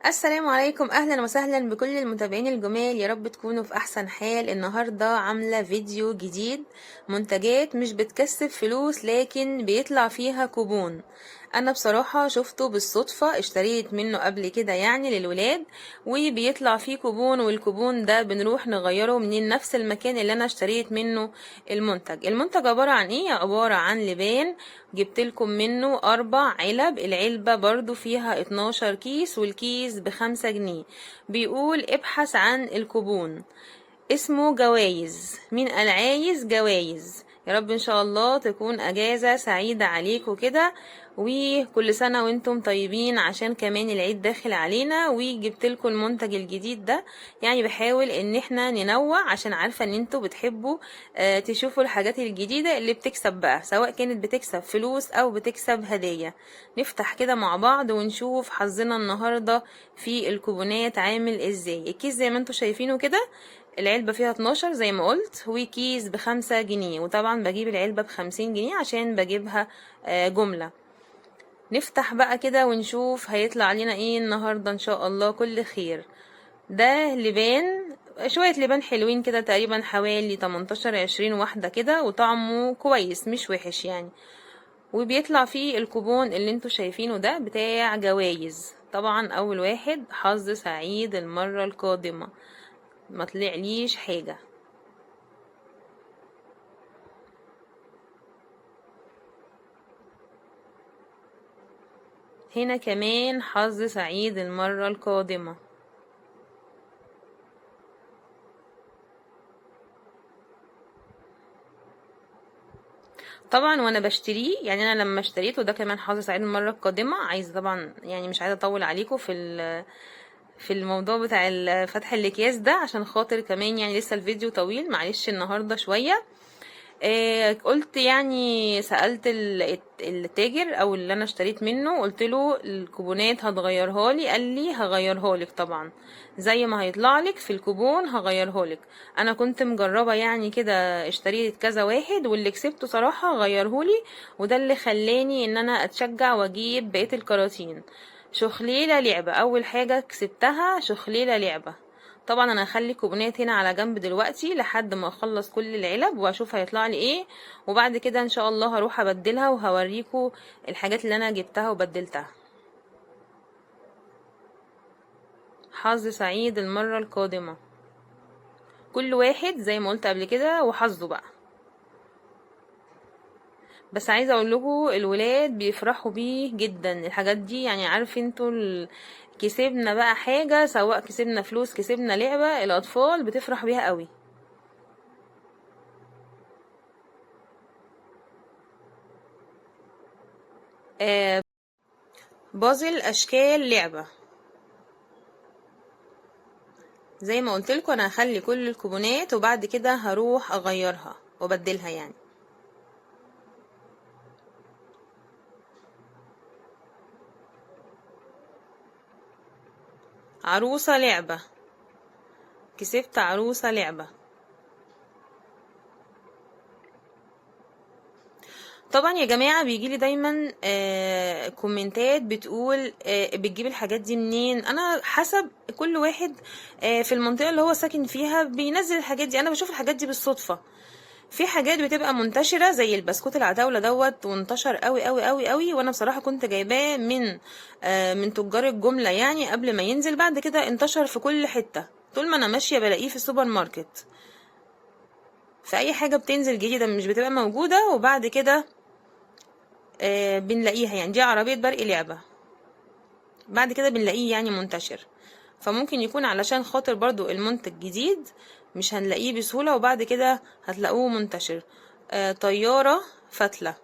السلام عليكم، اهلا وسهلا بكل المتابعين الجمال. يا رب تكونوا في احسن حال. النهارده عامله فيديو جديد، منتجات مش بتكسب فلوس لكن بيطلع فيها كوبون. انا بصراحة شفته بالصدفة، اشتريت منه قبل كده يعني للولاد، وبيطلع فيه كوبون، والكوبون ده بنروح نغيره من نفس المكان اللي انا اشتريت منه المنتج. المنتج عبارة عن ايه؟ عبارة عن لبان. جبتلكم منه 4 علب، العلبة برضو فيها 12 كيس، والكيس ب5 جنيه. بيقول ابحث عن الكوبون، اسمه جوايز. مين قال عايز جوايز؟ يا رب ان شاء الله تكون اجازة سعيدة عليكم كده، وكل سنة وانتم طيبين، عشان كمان العيد داخل علينا. وجبتلكم المنتج الجديد ده، يعني بحاول ان احنا ننوع عشان عارفة ان انتوا بتحبوا تشوفوا الحاجات الجديدة اللي بتكسب بقى، سواء كانت بتكسب فلوس او بتكسب هدايا. نفتح كده مع بعض ونشوف حظنا النهاردة في الكوبونات عامل ازاي. الكيس زي ما انتوا شايفينه كده، العلبة فيها 12 زي ما قلت، وكيس ب5 جنيه، وطبعا بجيب العلبة ب50 جنيه عشان بجيبها جملة. نفتح بقى كده ونشوف هيطلع لنا ايه النهاردة ان شاء الله كل خير. ده لبان، شوية لبان حلوين كده، تقريبا حوالي 18-20 واحدة كده، وطعمه كويس مش وحش يعني. وبيطلع فيه الكوبون اللي انتوا شايفينه ده بتاع جوايز. طبعا اول واحد حظ سعيد المرة القادمة، ما طلعليش حاجة. هنا كمان حظ سعيد المرة القادمة. طبعا وانا بشتريه، يعني انا لما اشتريته ده كمان حظ سعيد المرة القادمة. عايزة طبعا يعني مش عايزة اطول عليكم في الموضوع بتاع فتح الاكياس ده، عشان خاطر كمان يعني لسه الفيديو طويل، معلش النهاردة شوية. قلت يعني سألت التاجر او اللي انا اشتريت منه، قلت له الكوبونات هتغيرها لي؟ قال لي هغيرها لك طبعا، زي ما هيطلع لك في الكوبون هغيرها لك. انا كنت مجربة يعني كده، اشتريت كذا واحد واللي كسبته صراحة غيره لي، وده اللي خلاني ان انا اتشجع واجيب بقية الكراتين. شخليلة لعبة، اول حاجة كسبتها شخليلة لعبة. طبعا انا هخلي كوبونات هنا على جنب دلوقتي لحد ما اخلص كل العلب واشوف هيطلع لي ايه، وبعد كده ان شاء الله هروح ابدلها وهوريكم الحاجات اللي انا جبتها وبدلتها. حظ سعيد المرة القادمة. كل واحد زي ما قلت قبل كده وحظه بقى. بس عايزه اقول لكم الولاد بيفرحوا بيه جدا الحاجات دي، يعني عارف انتوا كسبنا بقى حاجة، سواء كسبنا فلوس كسبنا لعبة، الأطفال بتفرح بيها قوي. بازل أشكال لعبة. زي ما قلت لكم أنا هخلي كل الكوبونات وبعد كده هروح أغيرها وأبدلها يعني. عروسة لعبة، كسبت عروسة لعبة. طبعا يا جماعة بيجيلي دايما كومنتات بتقول بتجيب الحاجات دي منين. انا حسب كل واحد في المنطقة اللي هو ساكن فيها بينزل الحاجات دي. انا بشوف الحاجات دي بالصدفة. في حاجات بتبقى منتشرة زي البسكوت العتاولة دوت، وانتشر قوي قوي قوي قوي، وانا بصراحة كنت جايباه من تجار الجملة يعني قبل ما ينزل. بعد كده انتشر في كل حتة، طول ما انا ماشية بلاقيه في السوبر ماركت. فأي حاجة بتنزل جديدة مش بتبقى موجودة وبعد كده بنلاقيها. يعني دي عربية برق لعبة، بعد كده بنلاقيه يعني منتشر. فممكن يكون علشان خاطر برضو المنتج جديد مش هنلاقيه بسهولة، وبعد كده هتلاقوه منتشر. طيارة فتلة.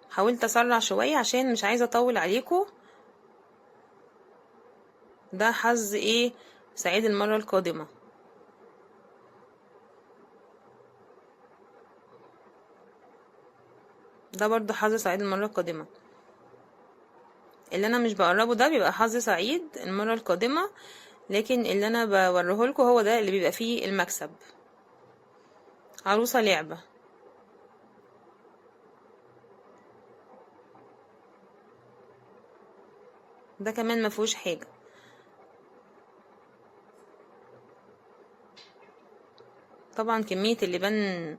حاولت اسرع شوية عشان مش عايزة اطول عليكم. ده حظ ايه سعيد المرة القادمة. ده برضو حظ سعيد المرة القادمة. اللي انا مش بقربه ده بيبقى حظ سعيد المرة القادمة، لكن اللي انا بوريه لكم هو ده اللي بيبقى فيه المكسب. عروسة لعبة. ده كمان ما فيهوش حاجة. طبعا كمية اللبان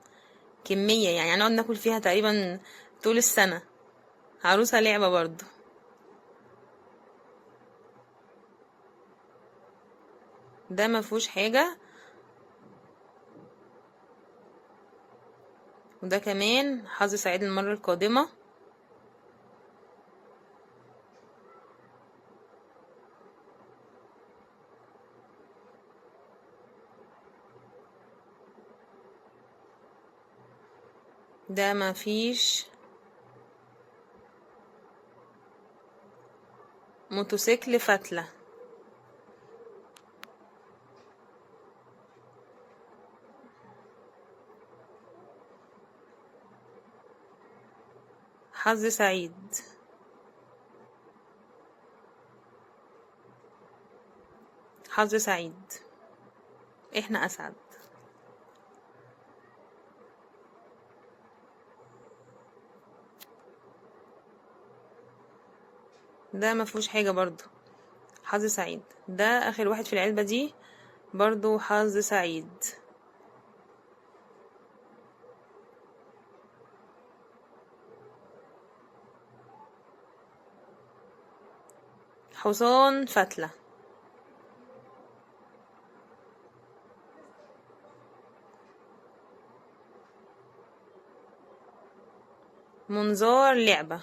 كمية، يعني هنقعد ناكل فيها تقريبا طول السنة. عروسة لعبة برضو. ده ما فيهوش حاجة. وده كمان حظ سعيد المرة القادمة. ده ما فيش. موتوسيكل فتلة. حظ سعيد. حظ سعيد، احنا اسعد. ده ما فيهوش حاجة برضو. حظ سعيد. ده اخر واحد في العلبة دي برضو حظ سعيد. حصان فتلة. منظار لعبة.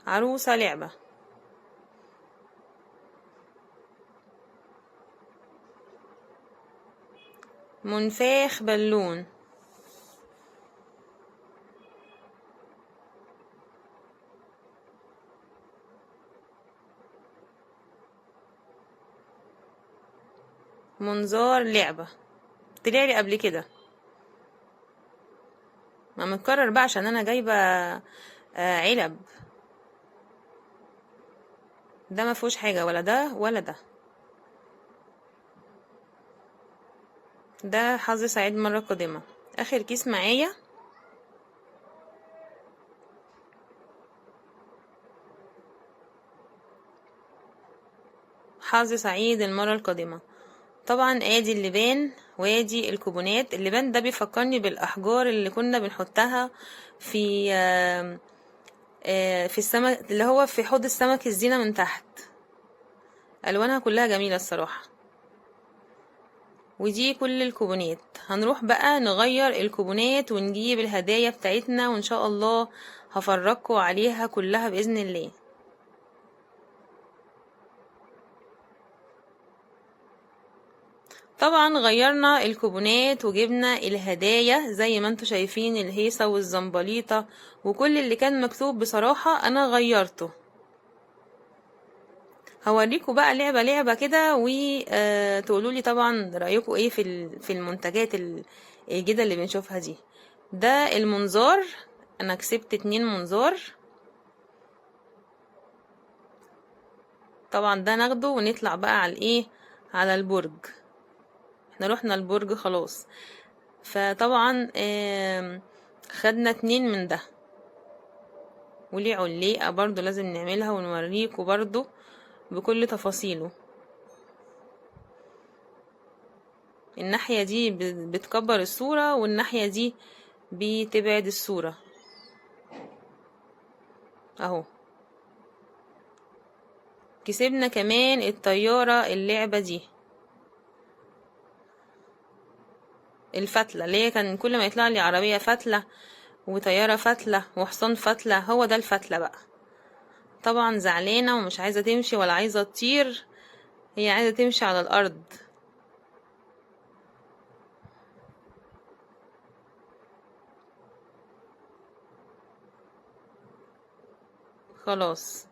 عروسة لعبة. منفاخ بالون. منظار لعبة. طلع لي قبل كده، ما متكرر بقى عشان انا جايبة علب. ده ما فيهوش حاجة، ولا ده ولا ده. ده حظ سعيد مرة قادمة. اخر كيس معايا. حظ سعيد المرة القادمة. طبعا ادي اللبان وادي الكوبونات. اللبان ده بيفكرني بالاحجار اللي كنا بنحطها في في السمك، اللي هو في حوض السمك الزينة من تحت. الوانها كلها جميلة الصراحة. ودي كل الكوبونات. هنروح بقى نغير الكوبونات ونجيب الهدايا بتاعتنا، وان شاء الله هفرجكم عليها كلها بإذن الله. طبعا غيرنا الكوبونات وجبنا الهدايا زي ما انتم شايفين، الهيصة والزنبليطة وكل اللي كان مكتوب بصراحة انا غيرته. هوريكم بقى لعبة لعبة كده وتقولوا لي طبعا رأيكم ايه في المنتجات الجديدة اللي بنشوفها دي. ده المنظار، انا كسبت 2 منظار. طبعا ده ناخده ونطلع بقى على الايه، على البرج. احنا رحنا البرج خلاص، فطبعا خدنا 2 من ده. وليه عليقة برضو لازم نعملها ونوريكم برضو بكل تفاصيله. الناحية دي بتكبر الصورة، والناحية دي بتبعد الصورة اهو. كسبنا كمان الطيارة اللعبة دي الفتلة، اللي هي كان كل ما يطلع لي عربية فتلة وطيارة فتلة وحصان فتلة، هو ده الفتلة بقى. طبعا زعلانة ومش عايزة تمشي ولا عايزة تطير، هي عايزة تمشي على الأرض. خلاص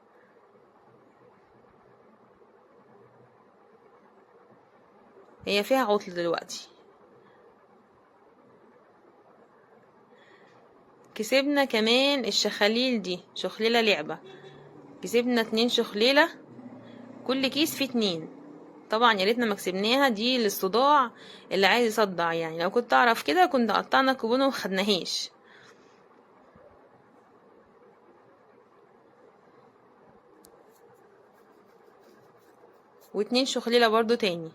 هي فيها عطل دلوقتي. كسبنا كمان الشخاليل دي، شخليلة لعبة، كسبنا 2 شخليلة، كل كيس فيه 2. طبعا يا ريتنا ما كسبناها، دي للصداع اللي عايز يصدع يعني، لو كنت اعرف كده كنت قطعنا الكوبون ومخدناهاش. واتنين شخليلة برضو تاني.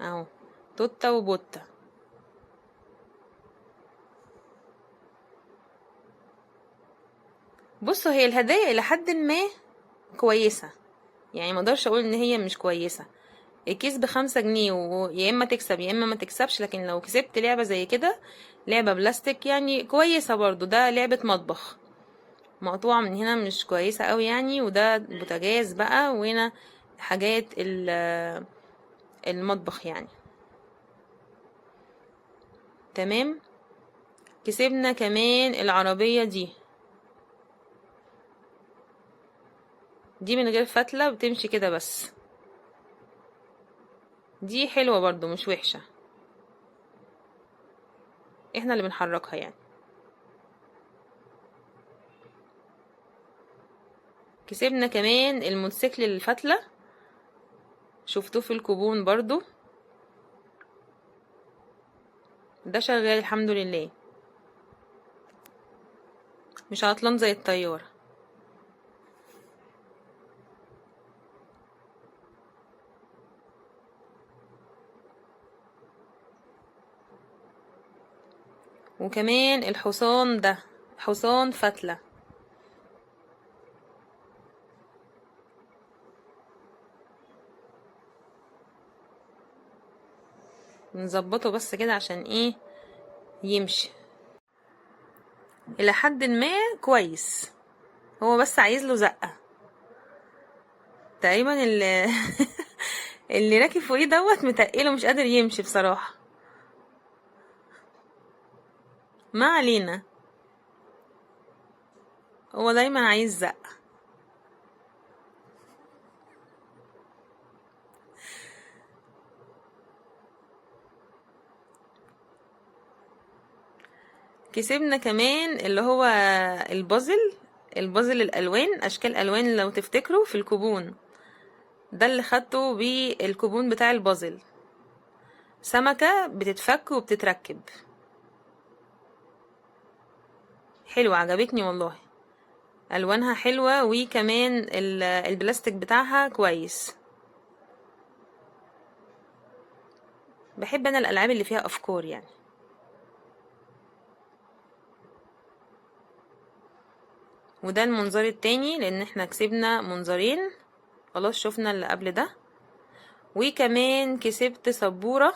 اهو توتة وبوتة. بصوا هي الهدايا الى حد ما كويسة يعني، ما اقدرش اقول ان هي مش كويسة. الكيس ب5 جنيه، ويا اما تكسب يا اما ما تكسبش، لكن لو كسبت لعبة زي كده، لعبة بلاستيك يعني كويسة برضو. ده لعبة مطبخ مقطوعة من هنا مش كويسة قوي يعني، وده بوتاجاز بقى، وهنا حاجات المطبخ يعني. تمام. كسبنا كمان العربية دي، دي من غير فتلة بتمشي كده بس، دي حلوة برضو مش وحشة، احنا اللي بنحركها يعني. كسبنا كمان الموتوسيكل الفتلة، شفتوه في الكوبون برضو، ده شغال الحمد لله، مش عطلان زي الطيارة. وكمان الحصان ده، حصان فتلة. نظبطه بس كده عشان ايه يمشي الى حد ما كويس، هو بس عايز له زقة تقريبا. اللي راكب فوقيه دوت متقله مش قادر يمشي بصراحة. ما علينا، هو دايما عايز زقة. كسبنا كمان اللي هو البازل، البازل الالوان، اشكال الوان لو تفتكروا في الكوبون ده اللي خدته بالكوبون بتاع البازل، سمكة بتتفك وبتتركب، حلوة عجبتني والله، الوانها حلوة، وكمان البلاستيك بتاعها كويس. بحب انا الالعاب اللي فيها افكار يعني. وده المنظر التاني لان احنا كسبنا منظرين خلاص، شفنا اللي قبل ده. وكمان كسبت سبورة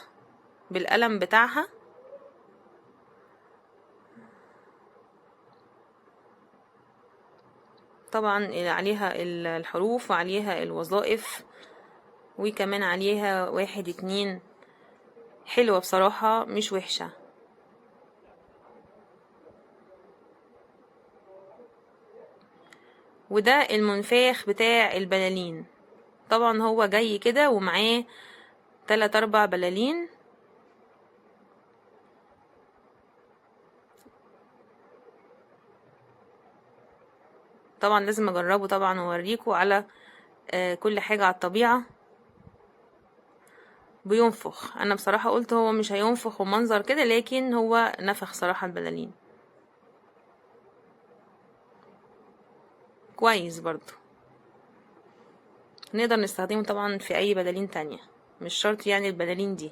بالقلم بتاعها، طبعا عليها الحروف وعليها الوظائف، وكمان عليها 1 2. حلوة بصراحة مش وحشة. وده المنفاخ بتاع البلالين، طبعا هو جاي كده ومعاه 3 4 بلالين. طبعا لازم اجربه طبعا واوريكم على كل حاجة على الطبيعة. بينفخ، انا بصراحة قلت هو مش هينفخ ومنظر كده، لكن هو نفخ صراحة البلالين كويس. برضو نقدر نستخدمه طبعا في اي بلالين تانية، مش شرط يعني البلالين دي.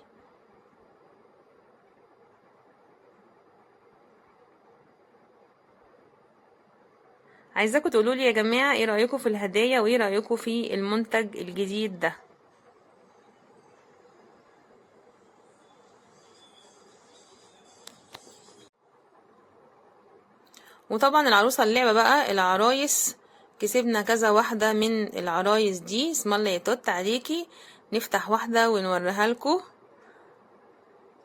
عايزاكم تقولوا لي يا جماعة ايه رأيكم في الهدايا، وايه رأيكم في المنتج الجديد ده. وطبعا العروسة اللعبة بقى العرايس، كسبنا كذا واحدة من العرايس دي. اسم الله يا توت عليكي، نفتح واحدة ونوريها لكم.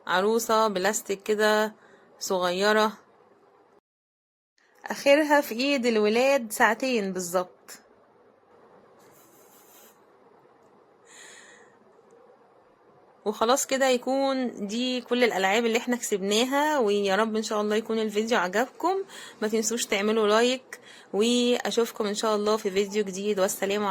عروسة بلاستيك كده صغيرة، اخرها في ايد الولاد ساعتين بالظبط. وخلاص كده يكون دي كل الالعاب اللي احنا كسبناها. ويا رب ان شاء الله يكون الفيديو عجبكم. ما تنسوش تعملوا like، واشوفكم ان شاء الله في فيديو جديد، والسلام عليكم.